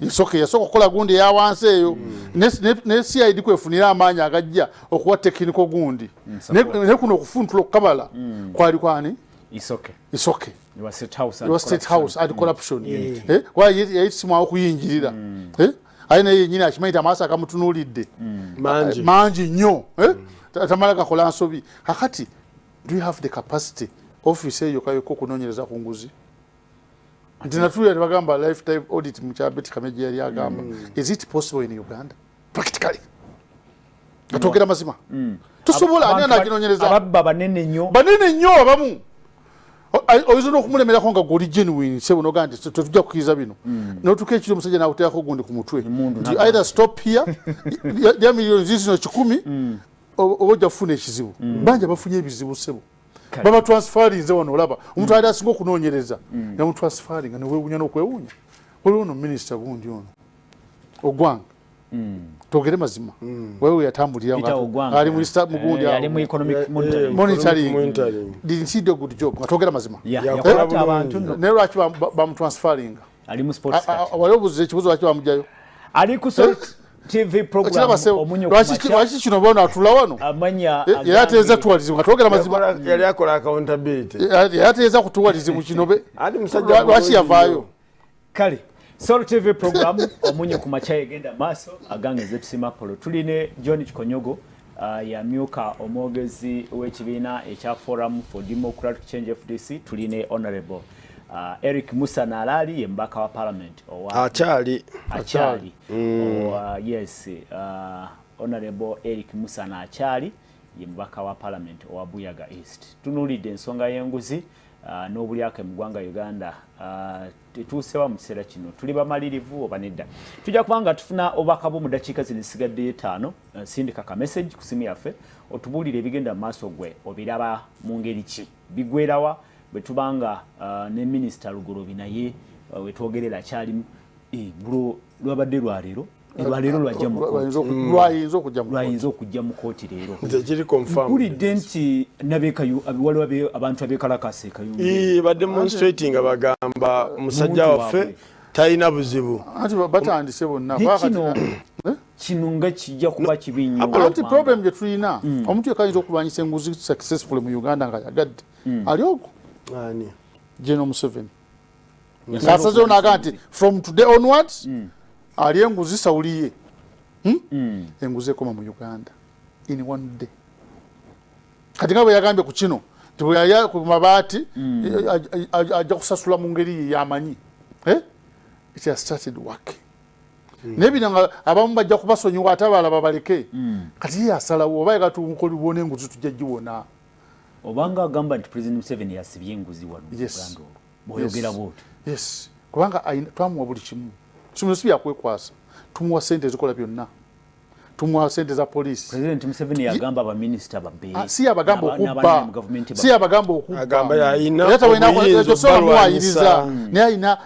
Yasoka okukola gundi eyawansi eyo ne CID kwefunira amaanyi agajja okuwa technical gundi. Ne kuno okufuntula okukabala kwali kwani? Isoke. Isoke. Wa State House. Wa State House Anti Corruption. Eh? Kuba yali simwawo okuyingirira. Eh? Aye naye yenyini akimanyi nti amaaso akamutunuulidde mangi. Mangi nnyo, eh? Tamala gakola nsobi. Kakati do you have the capacity, office eyo kayokka okunoonyereza ku nguzi? Nti natuulira tebagamba lifetime audit mu kya Beti Kamya gye yali agamba. Is it possible in Uganda practically? Nga twogera mazima, tusobola? Ani anaginoonyereza? Ababba banene nnyo. Banene nnyo abamu. Oyinza n'okumulemerako nga gwoli genuine, sebo, nogaa nti tetujja kukkiriza bino, notuka ekiro omusajja nakuteekako gundi ku mutwe Emundu. nti either stop here, lya miliyoni zizino 100, oba ojja kufuna ekizibu. Bangi abafunye ebizibu, sebo. Baba transferrinze wano. Olaba omuntu ali asinga okunoonyereza namutransferringa, newewunya n'okwewuunya. Waliwo no minisita gundi ono Ogwanga, twogere mazima, wewe yatambulira Peter Ogwang. Ali mu mugundi. Ali mu economic monitoring. Monitoring. Monitoring. Didn't he do a good job, nga twogera mazima? Yeah, Yakola yakwata bulungi. abantu nno. Naye lwaki bamutransferringa? Ali mu sports card. Wali obuuza ekibuzo, lwaki bamugjayo? Ali ku Salt TV program. Kiraba sebo. Omunyo ku Lwaki makya. lwaki kino bona atula wano? Amanya Era ateeza tourism, nga twogera mazima. Yali akola accountability. Era ateeza ku tourism kino be. Ati musajja Lwaki mulungi yavaayo? nnyo. Kale Salt TV program Omunyo ku Makya egenda maaso. Agange zetusima Polo, tuline John Kikonyogo, yamyuka omwogezi w'ekibiina ekya Forum for Democratic Change, FDC. Tuline Honorable Eric Musa Nalali, ye mubaka wa parliament owa Akyali. Akyali. Owa, yes, Honorable Eric Musa Nakyali ye mubaka wa parliament owa Buyaga East. Tunuulidde ensonga y'enguzi n'obulyake mu ggwanga Uganda. Tetuusewa mu kiseera kino, tuli bamalirivu oba nedda? Tujja kuba nga tufuna obubaka bwo mu dakiika zino ezisigaddeyo 5. Sindika ka message ku simu yaffe otubuulire ebigenda mu maaso, gwe obiraba mu ngeri ki, bigwerawa bwe tubanga ne Minisita Lugolobi naye wetwogerera akyalimu. Gulo lwabadde lwaleero, lwaleero lwajja mu kooti. Lwayinza okujja mu Lwayinza okujja mu kooti leero. Tekiri confirmed. Mpulidde nti nabekayu waliwo abantu abekalakasa ekayunga. Bademonstrating nga bagamba musajja Muntu waffe waabwe. talina buzibu. Anti batandise bonna. Ne kino nga kijja kuba kibi nnyo. Anti problem gye tulina, omuntu yekka ayinza okulwanyisa enguzi successfully mu Uganda nga yagadde ali ogwo. Ani? General Museveni ng'asazeewo n'agamba nti from today onwards ali enguzi sawuliye. Hmm? Enguzi ekoma mu Uganda in one day. Kati nga bwe yagambye ku kino nti bwe yali ku mabaati, ajja kusasula mu ngeri ye yamanyi. Eh? It has started working. Naye bino nga abamu bajja kubasonyiwa ate abalala babaleke. Kati ye asalawo oba yagatukoliwona enguzi tujja giwona. Obanga agamba nti President Museveni yasibye enguzi wano mu Yes. Uganda, olwo bw'oyogera bwotyo? Yes, kubanga twamuwa buli kimu. Somero si byakwekwasa, tumuwa sente ezikola byonna, tumuwa sente za poliisi. President Museveni yagamba abaminisita babbe. Ah, si yabagamba okubba, si yabagamba okubba. Agamba yalina Era tawena obuyinza tosobola obalwanyisa. muwayiriza, naye alina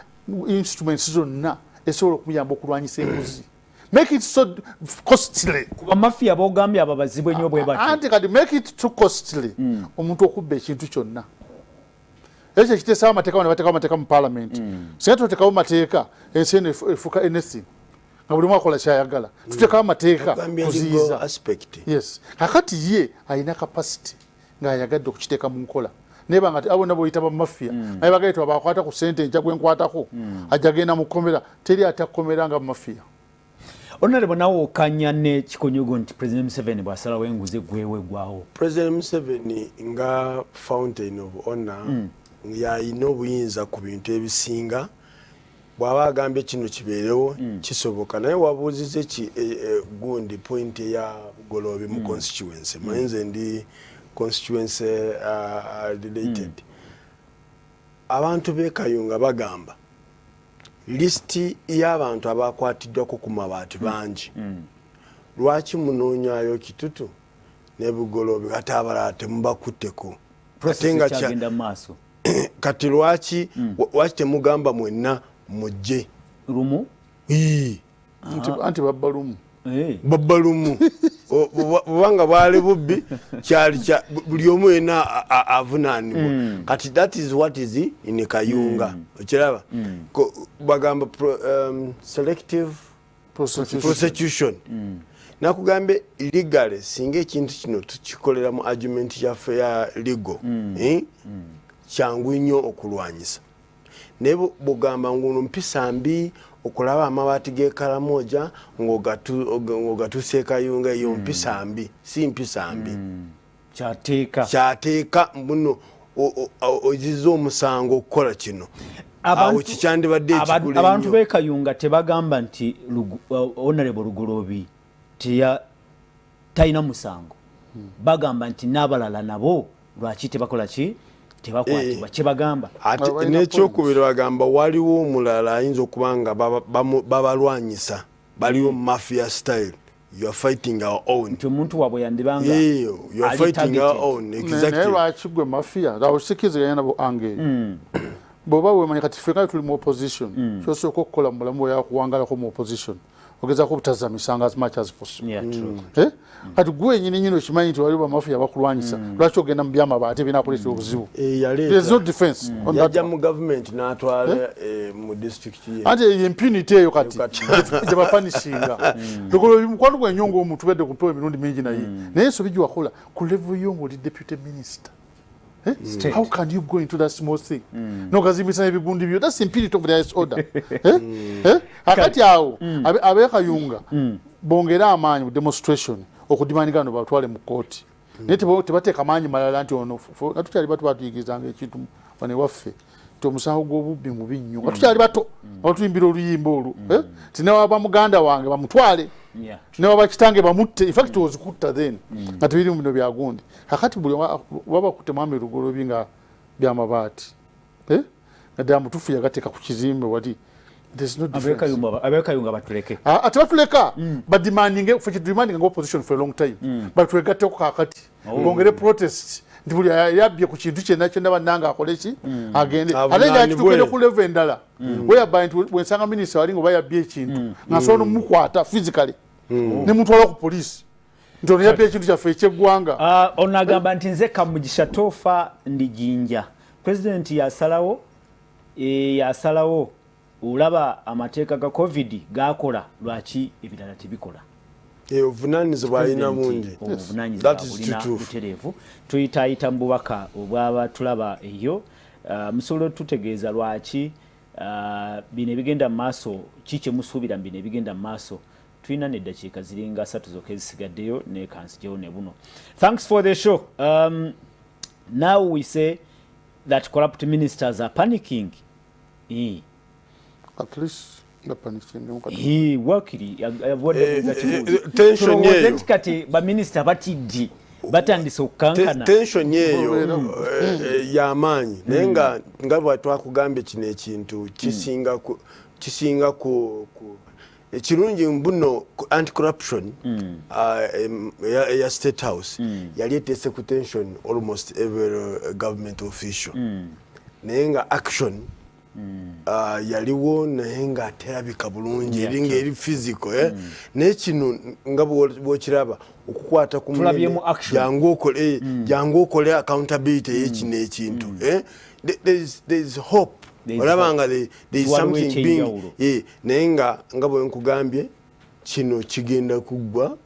instruments zonna esobola okumuyamba okulwanyisa enguzi. Make it so costly. Kuba mafiya bogambye abo bazibu ennyo bwe batyo. Anti kati make it too costly omuntu okubba ekintu kyonna. Ekyo ekiteesawo amateeka, bano bateekawo amateeka mu parliament. Singa tuteekawo mateeka, ensi eno efuuka anything nga buli omu akola kyayagala. Tuteekawo amateeka Agambye kuziyiza. legal aspect. Yes, kakati ye alina capacity ng'ayagadde okukiteeka mu nkola, naye banga abo nabo oyita bamafiya, naye bagaye twabakwata ku sente enkya gwenkwatako ajja genda mu kkomera. Teri ate akkomera nga mafiya. Honorable, nawe okanya ne Kikonyogo nti President Museveni bw'asalawo enguzi eggwewo eggwawo? President Museveni nga fountain of honor yayina obuyinza ku bintu ebisinga. Bw'aba agambye kino kibeerewo, kisoboka. Naye wabuuziza ki gundi point eya Bugoloobi mu constituency. Manyi nze ndi constituency related. Abantu b'e Kayunga bagamba lisiti y'abantu abakwatiddwako ku mabaati bangi. Lwaki munoonyayo Kitutu ne Bugoloobi, ate abalala temubakutteko? Ate nga kyagenda mu maaso. Kati lwaki temugamba mwenna mujje lumu? Anti babba lumu. Babba lumu. Bubanga bwali bubbi, kyali buli omu yenna avunaanibwa. Kati that is what is in Kayunga. Okiraba, bagamba selective prosecution. Nakugambye, legally, singa ekintu kino tukikolera mu argument yaffe ya legal, eh? Kyangu nnyo okulwanyisa. Naye bwogamba nguno mpisa mbi okulaba amabaati g'e Karamoja ng'ogatuuse Kayunga, eyo mpisa mbi, si mpisa mbi. Kyateeka. Kyateeka mbuno oziza omusango okukola kino. Awo kikyandibadde ekikulu. Abantu b'e Kayunga tebagamba nti Honorable Lugoloobi talina musango. Bagamba nti n'abalala nabo lwaki tebakola ki, tebakwatibwa? Kyebagamba. Ate n'ekyokubiri bagamba waliwo omulala ayinza okuba nga babalwanyisa, baliwo mafia style. You are fighting our own. Nti omuntu waabwe yandibanga. You are fighting our own, exactly. Naye lwaki gwe mafia? Awo sikiziganya nabo ange. Bw'oba wemanyi kati ffe kale tuli mu opposition, kyosooka okukola mu bulamu bweyakuwangalako mu opposition, ogezaako obutazza misango as much as possible. Eh? Kati gwe nyini nyini okimanyi nti waliwo bamafiya bakulwanyisa, lwaki ogenda mu byamabaati ebinakuleetera obuzibu? There's no defense on that. Yajja mu gavumenti n'atwala mu district ye. Anti eyo impunity eyo kati gye bapanishinga. Lugoloobi mukwano gwenyo ng'omuntu bedde ku mpewo emirundi mingi, naye ensobi gyewakola ku level yo ng'oli deputy minister, eh? How can you go into that small thing nogazimbisa n'ebigundi byo? That's impunity of the highest order, eh? Eh? Akati awo ab'e Kayunga bongere amaanyi mu demonstration okudimandinga no batwale mu kooti, naye tebateeka maanyi malala nti ono nga tukyali bato batuyigirizanga ekintu wano ewaffe nti omusango gw'obubbi mubi nnyo. Nga tukyali bato nga tuyimbira oluyimba olwo, eh? Ti newaba muganda wange bamutwale, newaba kitange bamutte. In fact was kutta then nga tebiri mu bino byagundi. Kakati buli waba kutte mwami Lugoloobi nga byamabaati, eh? Nga ddala mutuufu yagateeka ku kizimbe wali. There's no difference. Ab'e Kayunga batuleke. Ah, tebatuleka. Bademandinge fe kidemandinga nga opposition for a long time, batwegatteko kakati bongere protest nti buli yabbye ku kintu kyonna kyonna bannanga akole ki, agende. Ate nga kitukire ku level endala whereby nti bwensanga minisita wali nga oba yabbye ekintu, nga nsobola nomukwata physically ne mutwala ku poliisi nti ono yabbye ekintu kyaffe ekyeggwanga. Ah, ono agamba nti nze Kamugisha Tofa ndi Jinja. Pulezidenti yasalawo, yasalawo. Olaba amateeka ga COVID gakola, lwaki ebirala tebikola? Obuvunanyizibwa alina bungi. Obuvunanyizibwa bulina butereevu. Tuyitaayita mu bubaka obwaba tulaba eyo. Musobola otutegeeza lwaki bino ebigenda mu maaso, ki kyemusuubira mu bino ebigenda mu maaso? Tulina neddakiika ziringa 3 zokka ezisigaddeyo, nekanzijewo ne buno. Thanks for the show. Now we say that corrupt ministers are panicking. At least nga panicking. Wakiri tulowooze nti kati baminisita batidde, batandise okukankana. Tension eyo y'amaanyi, naye nga bwe twakugambye, kino ekintu kisinga ku ekirungi mbuno anti corruption eya State House yali eteese ku tension almost every government official, naye nga action yaliwo, naye nga terabika bulungi, eringa eri physical, eh? Naye kino nga bwokiraba okukwata ku jangu okole accountability eyekino ekintu, eh? There is hope. Olaba nga there is something being, naye nga bwe nkugambye, kino kigenda kuggwa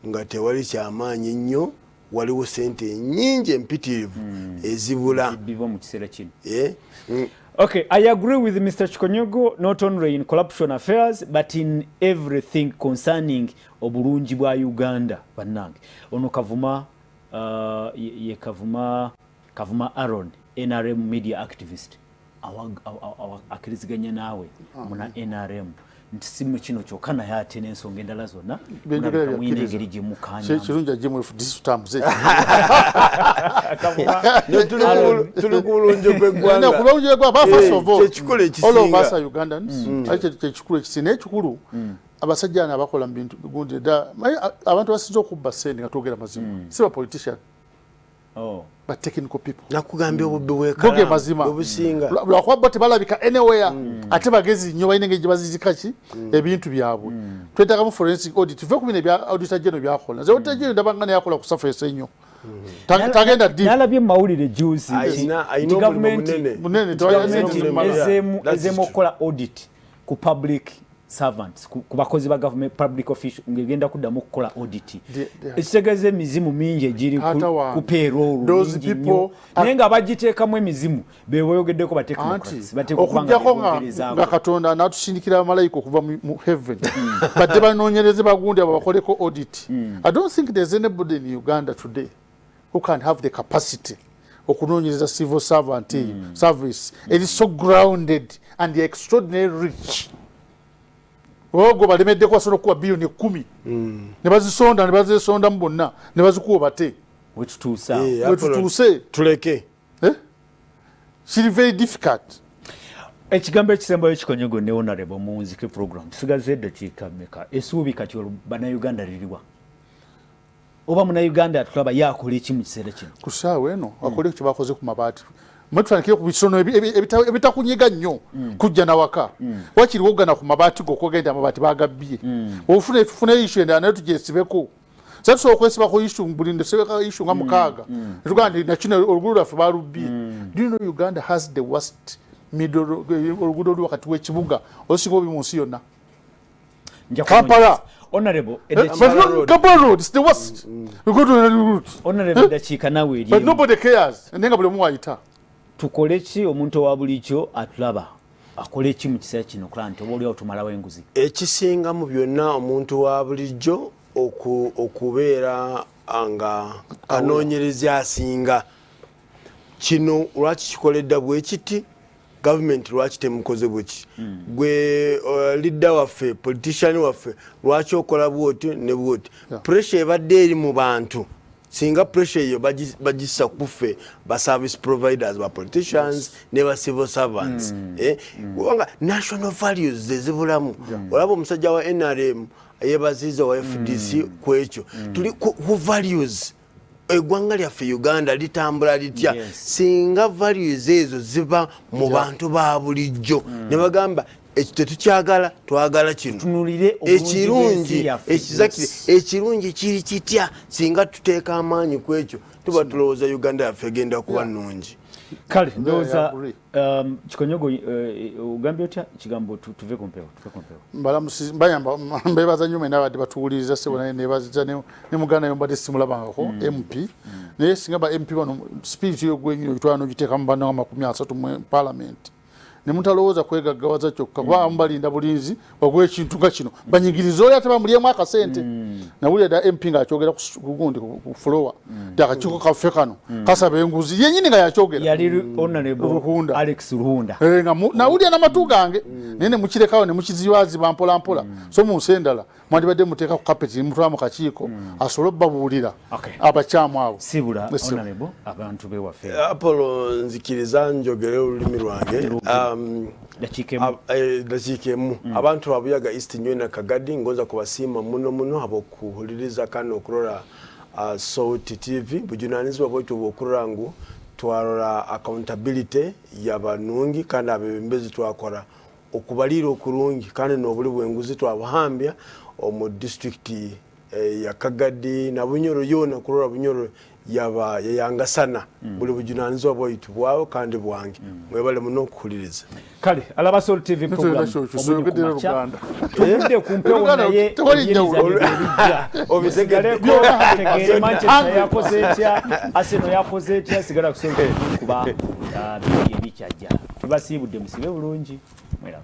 nga tewali kyamaanyi ennyo. Waliwo sente nyingi empitirivu ezibula mu kiseera kino. Okay, I agree with Mr. Kikonyogo not only in corruption affairs but in everything concerning obulungi bwa Uganda. Bannange ono Kavuma ye Kavuma, Kavuma Aaron, NRM media activist, akkiriziganya naawe muna NRM nti si mu kino kyokka naye ate n'ensonga endala zonna Byenjogera mulabika mulina byakkiriza. engeri gye mukkaanyamu. Kirungi ajjemu FDC tutambuze. No, tuli ku bulungi bw'eggwanga. Kulungi bw'eggwanga, first of all, Kyekikulu all of us ekisinga. are Ugandans. Ate kyekikulu ekisinga, naye ekikulu abasajja bano abakola mu bintu gundi dda, manyi, abantu abasinza okubba ssente nga twogera mazima si ba politician ba technical people. Nakugambye obubbi Bo ge bw'ekkalaamu mazima. bwebusinga. Lwakuba bo tebalabika anywhere, ate bagezi nnyo, balina engeri gye bazizika ki ebintu byabwe. Twetagamu forensic audit, tuve ku bino ebya auditor general byakola. Nze auditor general ndabanga naye akola ku surface ennyo. Tagenda deep. Nalabye mu mawulire juzi Ayina nti omulimu gavumenti munene. Munene, gavumenti Munene. That is ezeemu true. okukola audit ku public servants, ku bakozi ba government, public official, ng'egenda kuddamu okukola audit. Ekitegeeza emizimu mingi egiri Taata wange, ku payroll those mingi nnyo, people naye nga bagiteekamu emizimu be boyogeddeko ba Anti technocrats bateekwa okuba nga okugjako nga bebongerezaako. nga Katonda n'atusindikira abamalayika okuva mu heaven badde banoonyereze bagundi abo bakoleko audit. I don't think there's anybody in Uganda today who can have the capacity okunoonyereza civil servant eyo service. It is so grounded and extraordinarily rich. Ogwo balemeddeko, basobola okuwa biliyoni 10 ne bazisonda ne bazesondamu bonna ne bazikuwa bate. Wetutuuse awo. Wetutuuse. Tuleke. Eh? Kiri very difficult. Ekigambo ekisembayo, Kikonyogo ne honorable, muwunzike program, tusigaze eddakiika mmeka? Essuubi kati olwo Bannayuganda liriwa, oba Munnayuganda atulaba yakola eki mu kiseera kino? Ku ssaawa eno akole kye bakoze ku mabaati. Mwe tutandikire ku bisono ebitakunyiga nnyo kujja nawaka. Wakiri wogana ku mabaati go okugenda amabaati bagabbye, ofune tufune issue endala naye tugyesibeko. Sa tusobola okwesibako issue buli ndesebeka issue nga mukaaga netugamba nti nakino oluguudo lwaffe balubbye. Do you know Uganda has the worst middle oluguudo oluli wakati w'ekibuga olusinga obubi mu nsi yonna? Nja Kampala. Honorable, But Road. Kampala Road is the worst. We go to the route. Honorable, eddakiika nawe eri But emu. Nobody cares. Naye nga buli omu wayita. Tukole ki? Omuntu owa bulijjo atulaba akole ki mu kiseera kino okulaba nti oba oliawo tumalawo enguzi? Ekisinga mu byonna, omuntu wa bulijjo okubeera nga anoonyereza asinga kino lwaki kikoledda bwe kiti, gavumenti lwaki temukoze bweki, gwe leader waffe, politician waffe, lwaki okola bwoti ne bwoti? Pressure ebadde eri mu bantu, singa pressure eyo bagissa kuffe ba service providers, ba politicians ne ba civil servants, kubanga national values zezibulamu. Olaba omusajja wa NRM yebaziza wa FDC ku ekyo. Tuli ku values. Eggwanga lyaffe Uganda litambula litya? Singa values ezo ziba mu bantu ba bulijjo ne bagamba ekyo tetukyagala, twagala kino. Tutunulire obulungi Ekirungi bw'ensi yaffe. Exactly. Ekirungi kiri kitya? Singa tuteeka amaanyi ku ekyo, tuba tulowooza Uganda yaffe egenda kuba nnungi. Kale ndowooza Agree. Kikonyogo, ogambye otya kigambo tuve ku mpewo? Mbalamusi, mbayamba, mbebaza nnyo mwena abadde batuwuliriza. Sebo, naye nebaziza ne muganda yo mbadde simulabangako MP. Naye singa ba MP bano spirit yogwenyini ogitwala n'ogiteeka mu banno nga 30 mu parliament ne mutalowooza kwegaggawaza kyokka, kuba abamu balinda bulinzi wagwa ekintu nga kino banyigirize oli ate bamulyemu akasente. Nawulira dda MP ng'akyogera ku gundi ku floor nti akakiiko kaffe kano kasaba enguzi yennyini nga yakyogera. Yali honorable Ruhunda. Alex Ruhunda. Eh, nga nawulira n'amatu gange, naye ne mukirekawo ne mukizibaziba mpola mpola. So mu nsi endala mwandibadde muteeka ku kapeti ne mutwala mu kakiiko asobole obbabuulira abakyamu abo. Sibula. Yes, sir. Honorable, abantu bewaffe. Apollo, nzikiriza njogere olulimi lwange. Dakiika emu. Dakiika emu. Abantu ba Buyaga East, nywena Kagadi, ngonza kubasiima muno muno habwokuhuliriza kandi okurora Salt TV. Bujunanizibwa bwaitu bwokurora ngu twarora accountability yabanungi kandi abebembezi twakora okubalira okurungi kandi n'obuli bwenguzi twabuhambya omu disitulikiti. Ya Kagadi na Bunyoro yoona, kurora Bunyoro yaba yayangasana. Buli bujunanizibwa bwaitu bwawe kandi bwange. Mwebale muno okuhuliriza. Kale alaba Salt TV program Omunyu ku Makya. Tuvudde ku mpewo, naye ebyemizannyo byebijja. Musigaleko tegeere Manchester yakoze etya, Arsenal yakoze etya. Sigala ku Salt TV kuba bingi ebikyajja. Tubasiibudde, musibe bulungi, mweraba.